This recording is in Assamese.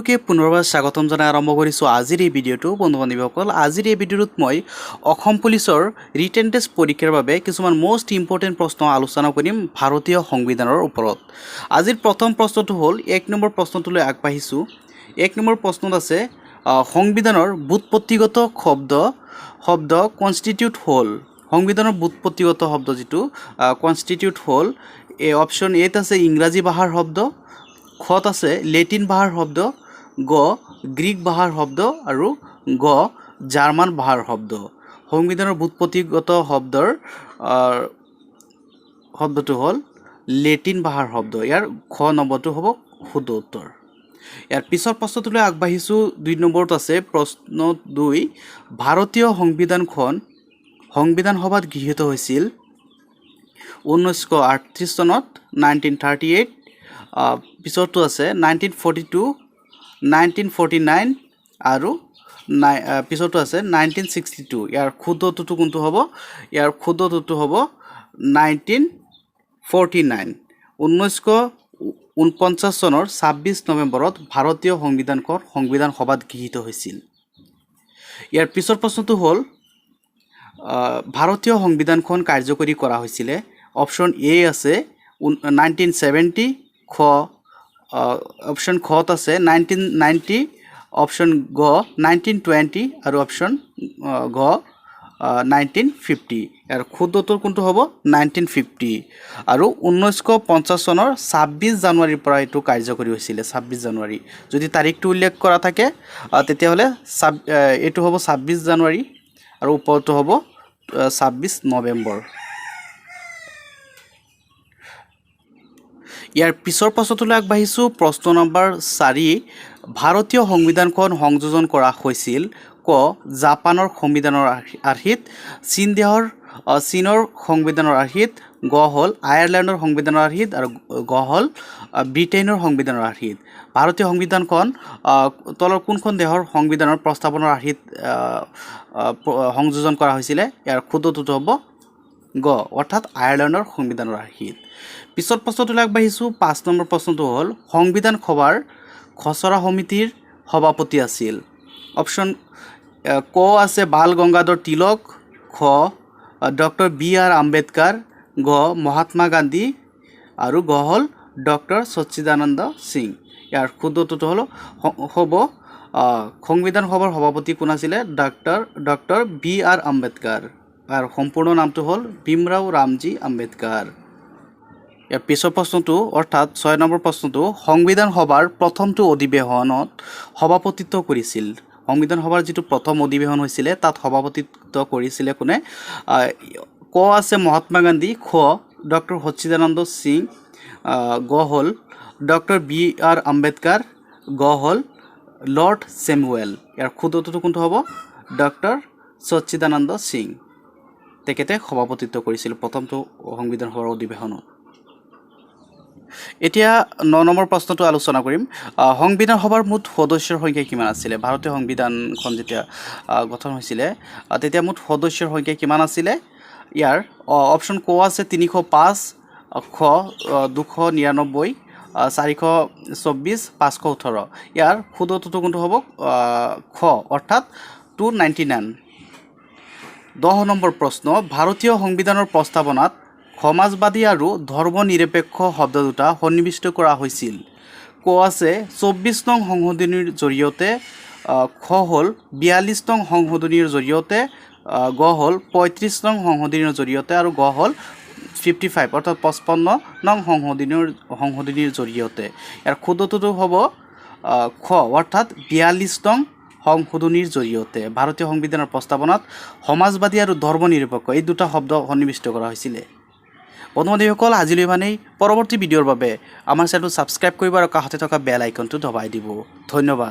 সকলোকে পুনৰবাৰ স্বাগতম জনাই আৰম্ভ কৰিছোঁ আজিৰ এই ভিডিঅ'টো। বন্ধু বান্ধৱীসকল, আজিৰ এই ভিডিঅ'টোত মই অসম পুলিচৰ ৰিটেন টেষ্ট পৰীক্ষাৰ বাবে কিছুমান মষ্ট ইম্পৰ্টেণ্ট প্ৰশ্ন আলোচনা কৰিম ভাৰতীয় সংবিধানৰ ওপৰত। আজিৰ প্ৰথম প্ৰশ্নটো হ'ল, 1 নম্বৰ প্ৰশ্নটোলৈ আগবাঢ়িছোঁ। 1 নম্বৰ প্ৰশ্নত আছে, সংবিধানৰ ব্যুৎপত্তিগত শব্দ কনষ্টিটিউট হ'ল। সংবিধানৰ ব্যুৎপত্তিগত শব্দ যিটো কনষ্টিটিউট হ'ল, এই অপশ্যন এত আছে ইংৰাজী ভাষাৰ শব্দ, খত আছে লেটিন ভাষাৰ শব্দ, গ গ্ৰীক ভাষাৰ শব্দ আৰু গ জাৰ্মান ভাষাৰ শব্দ। সংবিধানৰ ব্যুৎপত্তিগত শব্দটো হ'ল লেটিন ভাষাৰ শব্দ। ইয়াৰ খ নম্বৰটো হ'ব শুদ্ধ উত্তৰ। ইয়াৰ পিছৰ প্ৰশ্নটোলৈ আগবাঢ়িছোঁ। 2 নম্বৰত আছে প্ৰশ্ন 2, ভাৰতীয় সংবিধানখন সংবিধান সভাত গৃহীত হৈছিল 1938 চনত, 1938। পিছৰটো আছে 1942, 1949 আৰু পিছৰটো আছে 1962। ইয়াৰ শুদ্ধ উত্তৰটো কোনটো হ'ব? ইয়াৰ শুদ্ধ উত্তৰটো হ'ব 1949। 1949 চনৰ 26 নৱেম্বৰত ভাৰতীয় সংবিধানখন সংবিধান সভাত গৃহীত হৈছিল। ইয়াৰ পিছৰ প্ৰশ্নটো হ'ল, ভাৰতীয় সংবিধানখন কাৰ্যকৰী কৰা হৈছিলে, অপশ্যন এ আছে 1970, অপশ্যন খত আছে 1990, অপশ্যন গ 1920 আৰু অপশ্যন ঘ 1950। ইয়াৰ শুদ্ধ উত্তৰ কোনটো হ'ব? 1950। আৰু 1950 চনৰ 26 জানুৱাৰীৰ পৰা এইটো কাৰ্যকৰী হৈছিলে। 26 জানুৱাৰী যদি তাৰিখটো উল্লেখ কৰা থাকে, তেতিয়াহ'লে এইটো হ'ব 26 জানুৱাৰী আৰু ওপৰটো হ'ব 26 নৱেম্বৰ। ইয়াৰ পিছৰ প্ৰশ্নটোলৈ আগবাঢ়িছোঁ। প্ৰশ্ন নম্বৰ 4, ভাৰতীয় সংবিধানখন সংযোজন কৰা হৈছিল ক জাপানৰ সংবিধানৰ আৰ্হিত, চীনৰ সংবিধানৰ আৰ্হিত, গ হ'ল আয়াৰলেণ্ডৰ সংবিধানৰ আৰ্হিত আৰু ঘ হ'ল ব্ৰিটেইনৰ সংবিধানৰ আৰ্হিত। ভাৰতীয় সংবিধানখন তলৰ কোনখন দেশৰ সংবিধানৰ প্ৰস্তাৱনাৰ আৰ্হিত সংযোজন কৰা হৈছিলে? ইয়াৰ শুদ্ধটো হ'ব গ, অৰ্থাৎ আয়াৰলেণ্ডৰ সংবিধানৰ আৰ্হিত। পিছত প্ৰশ্নটোলৈ আগবাঢ়িছোঁ। 5 নম্বৰ প্ৰশ্নটো হ'ল, সংবিধান সভাৰ খচৰা সমিতিৰ সভাপতি আছিল, অপশ্যন ক আছে বাল গংগাধৰ তিলক, খ ডক্টৰ বি আৰ আম্বেদকাৰ, গ মহাত্মা গান্ধী আৰু ঘ হ'ল ডক্টৰ সচ্চিদানন্দ সিং। ইয়াৰ শুদ্ধটো হ'ব, সংবিধান সভাৰ সভাপতি কোন আছিলে? ডক্টৰ বি আৰ আম্বেদকাৰ আৰু সম্পূৰ্ণ নামটো হ'ল ভীমৰাও ৰামজী আম্বেদকাৰ। ইয়াৰ পিছৰ প্ৰশ্নটো, অৰ্থাৎ 6 নম্বৰ প্ৰশ্নটো, সংবিধান সভাৰ প্ৰথমটো অধিৱেশনত সভাপতিত্ব কৰিছিল। সংবিধান সভাৰ যিটো প্ৰথম অধিৱেশন হৈছিলে, তাত সভাপতিত্ব কৰিছিলে কোনে? ক আছে মহাত্মা গান্ধী, খ ডক্টৰ সচ্চিদানন্দ সিং, গ হ'ল ডক্টৰ বি আৰ আম্বেদকাৰ, গ হ'ল লৰ্ড চেমুৱেল। ইয়াৰ শুদ্ধটো কোনটো হ'ব? ডক্টৰ সচ্চিদানন্দ সিং। তেখেতে সভাপতিত্ব কৰিছিল প্ৰথমটো সংবিধান সভাৰ অধিৱেশনত। এতিয়া 9 নম্বৰ প্ৰশ্নটো আলোচনা কৰিম। সংবিধান সভাৰ মুঠ সদস্যৰ সংখ্যা কিমান আছিলে? ভাৰতীয় সংবিধানখন যেতিয়া গঠন হৈছিলে, তেতিয়া মুঠ সদস্যৰ সংখ্যা কিমান আছিলে? ইয়াৰ অপশ্যন ক আছে 305, খ 299, 424, 518। ইয়াৰ শুদ্ধটো কোনটো হ'ব? খ, অৰ্থাৎ 299। 10 নম্বৰ প্ৰশ্ন, ভাৰতীয় সংবিধানৰ প্ৰস্তাৱনাত সমাজবাদী আৰু ধৰ্ম নিৰপেক্ষ শব্দ দুটা সন্নিৱিষ্ট কৰা হৈছিল। ক আছে 24 নং সংশোধনীৰ জৰিয়তে, খ হ'ল 42 নং সংশোধনীৰ জৰিয়তে, গ হ'ল 35 নং সংশোধনীৰ জৰিয়তে আৰু ঘ হ'ল 55, অৰ্থাৎ 55 নং সংশোধনীৰ জৰিয়তে। ইয়াৰ শুদ্ধটো হ'ব খ, অৰ্থাৎ 42 নং সংশোধনীৰ জৰিয়তে। ভাৰতীয় সংবিধানৰ প্ৰস্তাৱনাত সমাজবাদী আৰু ধৰ্ম নিৰপেক্ষ এই দুটা শব্দ সন্নিৱিষ্ট কৰা হৈছিলে। বন্ধু বান্ধৱীসকল, আজিলৈ ইমানেই। পৰৱৰ্তী ভিডিঅ'ৰ বাবে আমাৰ চেনেলটো ছাবস্ক্ৰাইব কৰিব আৰু কাষতে থকা বেল আইকনটো দবাই দিব। ধন্যবাদ।